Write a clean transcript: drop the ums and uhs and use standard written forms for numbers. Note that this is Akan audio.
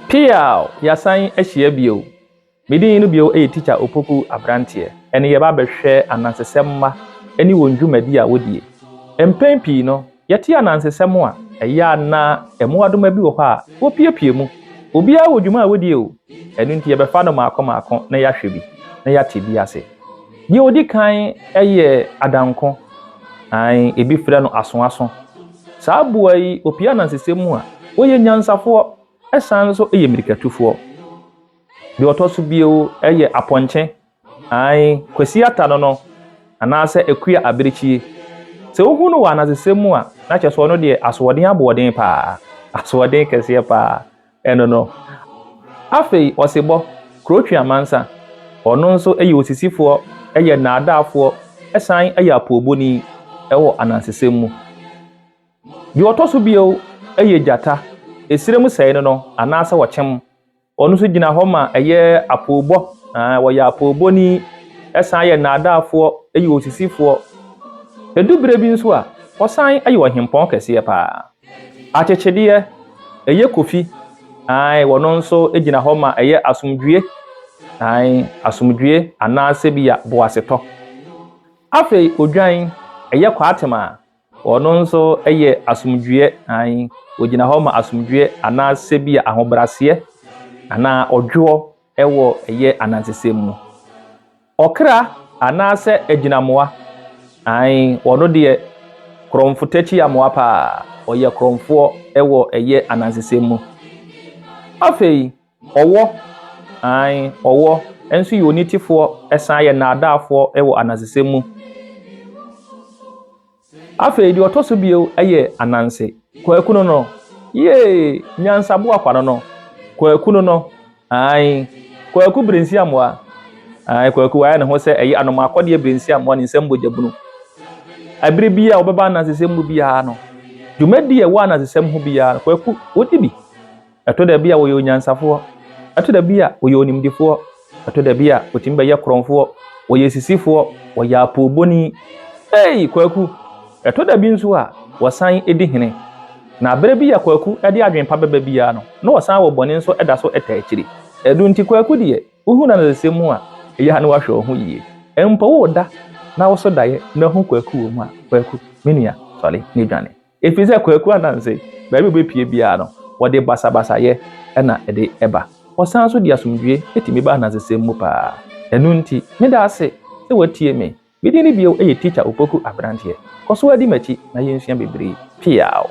Piaw! Yɛasan ahyia bio. Me din no bio yɛ Tikya Opoku Abranteɛ. Ɛne yɛba abɛhwɛ anansesɛm mma ne wɔn dwumadi a wɔdie. Mpɛn pii no, yɛte anansesɛm a, ɛyɛ a na mmoadoma bi wɔ hɔ a wɔpiapia mu. Obiara wɔ dwuma a wɔdie o. Ɛno nti yɛbɛfa no mmaako mmaako na yɛahwɛ bi na yɛate bi ase. Deɛ ɔdi kan yɛ adanko. Ae, ebi frɛ no asoaso. Saa aboa yi, ɔpue anansesɛm mu a, ɔyɛ nyansafoɔ, ɛsan nso yɛ mmirikatufoɔ. Deɛ ɔtɔ so bio yɛ apɔnkye. Ae, Kwasi Ata no no, anaasɛ Akua Abirekyie. Sɛ wohu no wɔ anansesɛm mu a, na kyerɛ sɛ ɔno deɛ asoɔden aboɔden paa. Asoɔden kɛseɛ paa. Ɛno no. Afei Ɔsebɔ, Kurotwi Amansa. Ɔno nso yɛ osisifoɔ, yɛ nnaadaafoɔ, san yɛ apoobɔni wɔ anansesɛm mu. Deɛ ɔtɔ so bio yɛ gyata, esrɛ mu sɛe no no, anaasɛ ɔkyem. Ɔno nso gyina hɔ ma ɛyɛ apoobɔ, wɔyɛ apoobɔni, san yɛ nnaadaafoɔ, yɛ osisifoɔ. Ɛdu berɛ bi nso a, ɔsan yɛ ɔhempɔn kɛseɛ paa. Akyekyedeɛ, ɛyɛ Kofi, ae, ɔno nso gyina hɔ ma ɛyɛ asomdwoeɛ, ae, asomdwoeɛ anaasɛ bi a boasetɔ. Afei odwan, ɛyɛ Kwaatemaa, ɔno nso yɛ asomdwoeɛ, ae, ɔgyina hɔ ma asomdwoeɛ anaasɛ bi a ahobrɛaseɛ anaa ɔdwoɔ wɔ ɛyɛ anansesɛm mu. Ɔkra anaasɛ agyinamoa, ae, ɔno deɛ korɔmfo takyi amoa paa, ɔyɛ korɔmfoɔ wɔ ɛyɛ anansesɛm mu. Afei, ɔwɔ, ae, ɔwɔ nso yɛ onitefoɔ san yɛ nnaadaafoɔ wɔ anansesɛm mu. Afei deɛ ɔtɔ so bio yɛ Ananse. Kwaku no no, yee, nyansaboa kwa no no, Kwaku no no, ae, Kwaku Berensiamoa, ae, Kwaku wayɛ ne ho sɛ ɛyɛ anomaakɔdeɛ Berensiamoa ne nsam bogyabunu. Ɛberɛ bi a wɔbɛba anansesɛm mu biara no, dwumadie a ɛwɔ anansesɛm ho biara no, Kwaku, ɔdi bi. Ɛtɔ da bi a ɔyɛ onyansafoɔ, ɛtɔ da bi a ɔyɛ onimdefoɔ, ɛtɔ da bi a ɔtumi bɛyɛ korɔmfoɔ, ɔyɛ sisifoɔ, ɔyɛ apoobɔni. Ei, Kwaku! Ɛtɔ da bi nso a, wɔsan di hene. Na berɛ bi a Kwaku de adwene pa bɛba biara no, na ɔsan wɔ bɔne nso da so taa akyire. Ɛno nti Kwaku deɛ, wohu no anansesɛm mu a, ɛyɛ a na wahwɛ wo ho yie. Mpo woreda na woso daeɛ na hu Kwaku wɔ mu a, Kwaku, me nua, sɔre na dwane. Ɛfiri sɛ Kwaku Ananse, baabi a ɔbɛpue biara no, ɔde basabasayɛ na ɛde ba. Ɔsan nso de asomdwoeɛ tumi ba anansesɛm mu paa. Ɛno nti, meda ase sɛ woatie me. Me din no bio yɛ Teacher Opoku Abranteɛ. Kɔ so ara di m'akyi na yɛnsua bebree. Peaw!